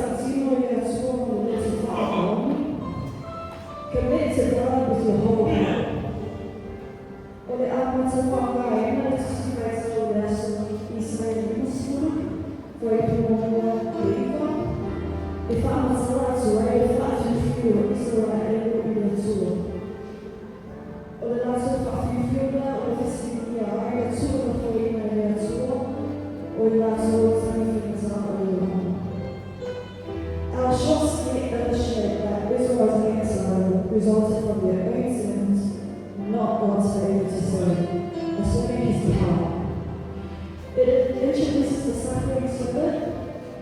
Tautino i le Atua ma le loto faamaoni. Commit to God with your whole heart. O le a matou faaaogaina le Tusi Faitau o le Aso Isaia 50, Fuaiupu muamua i le 9, e faamatala atu ai le faafiufiu o Isaraelu i le Atua. O le latou faafiufiuga o le fesiligia ai le tuulafoaiina e le Atua o i latou tagi faigata o le olaga. Our short skit illustrate that Israel's exile resulted from their own sins, not God's failure to save, assuming his power. It introduces the suffering servant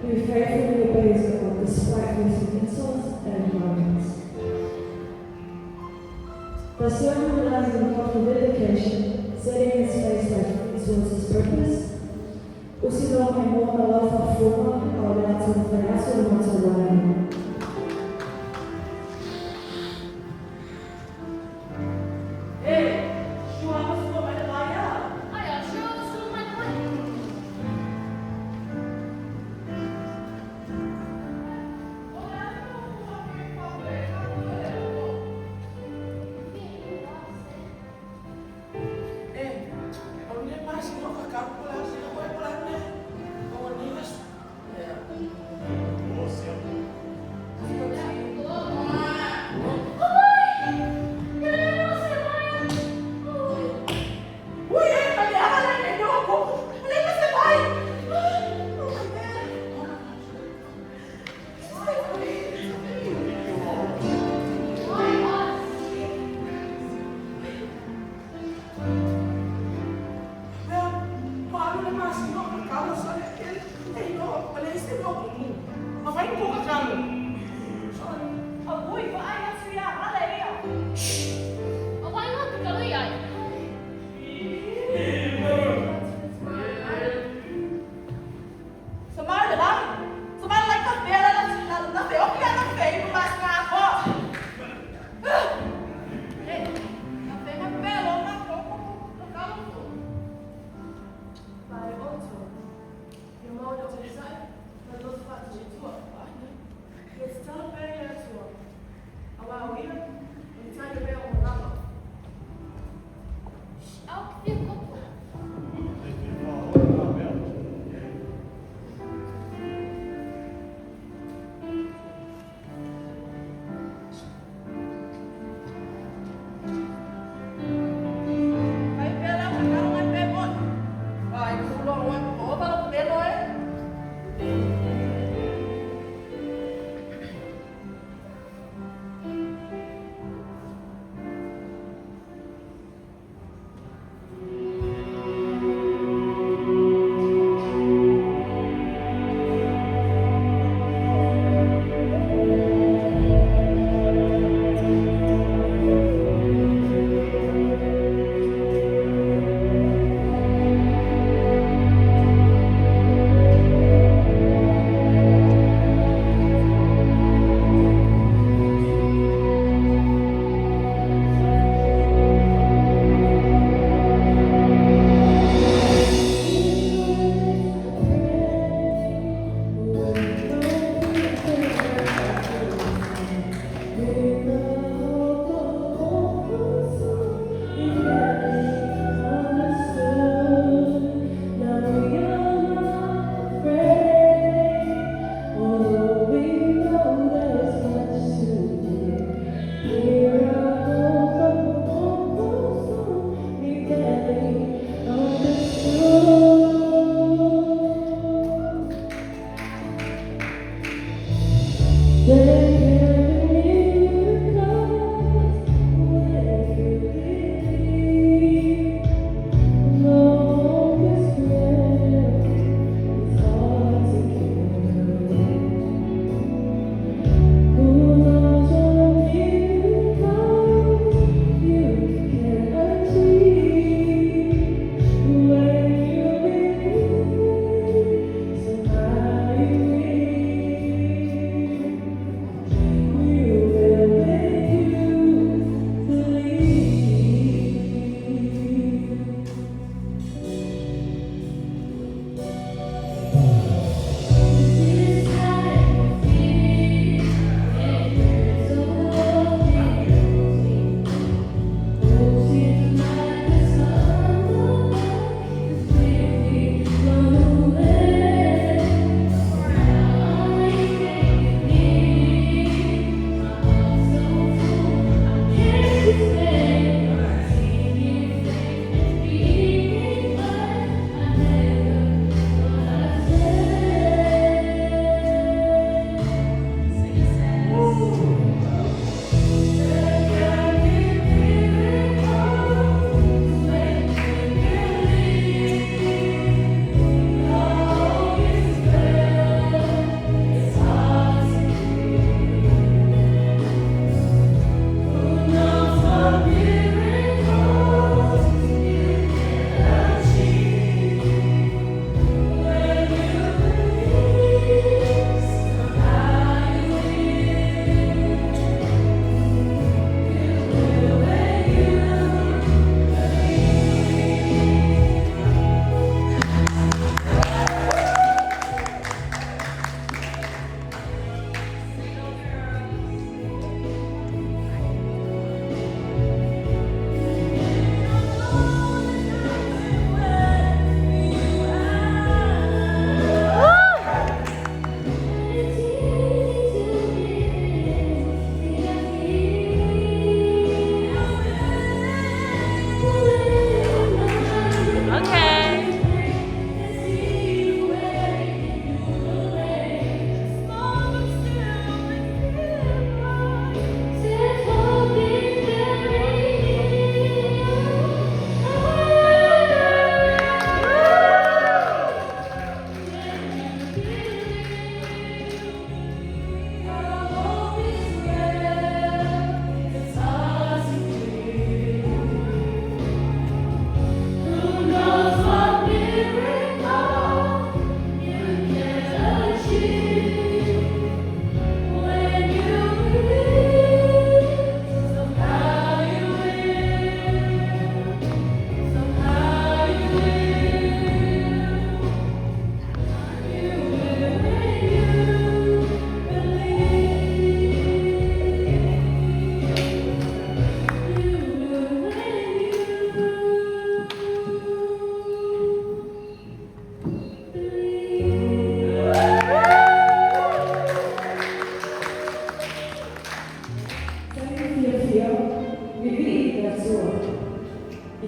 who faithfully obeys God despite facing insults and violence. The servant relies on God for vindication, setting his face like flint towards his purpose. Usi lau mai moa ma lau faafofoga a o le a taumafai atu le matou vaega. E, sua ma sua mai le vaia. Ai a sure sua mai le vai. E, o ne ma si no ka ka pula si ko e pula ne. O ne.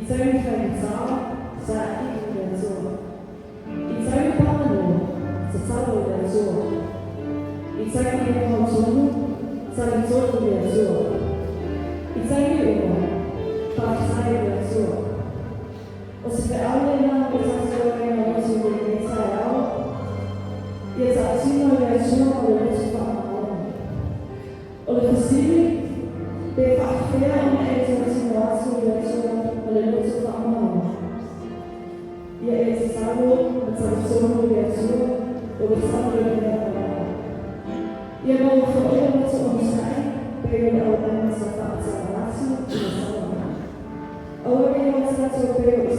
I taimi faigata, saili i le Atua. I taimi paganoa, tatalo i le Atua. I taimi e mautonu, talitonu i le Atua. I taimi uma, faafetai i le Atua. O se feau lena mo tatou e aiga lotu i lenei taeao, ia tautino i le Atua ma le loto faamaoni. O le fesili, pe faapefea ona e tautino atu i le Atua ma le loto faamaoni? Ia e tatalo ma talitonu i le Atua o le tali o le mea manao. Ia maua foi le loto onosai pei o le auauna sa faamatala atu i le taulaga. Aua ne i o tatou pei o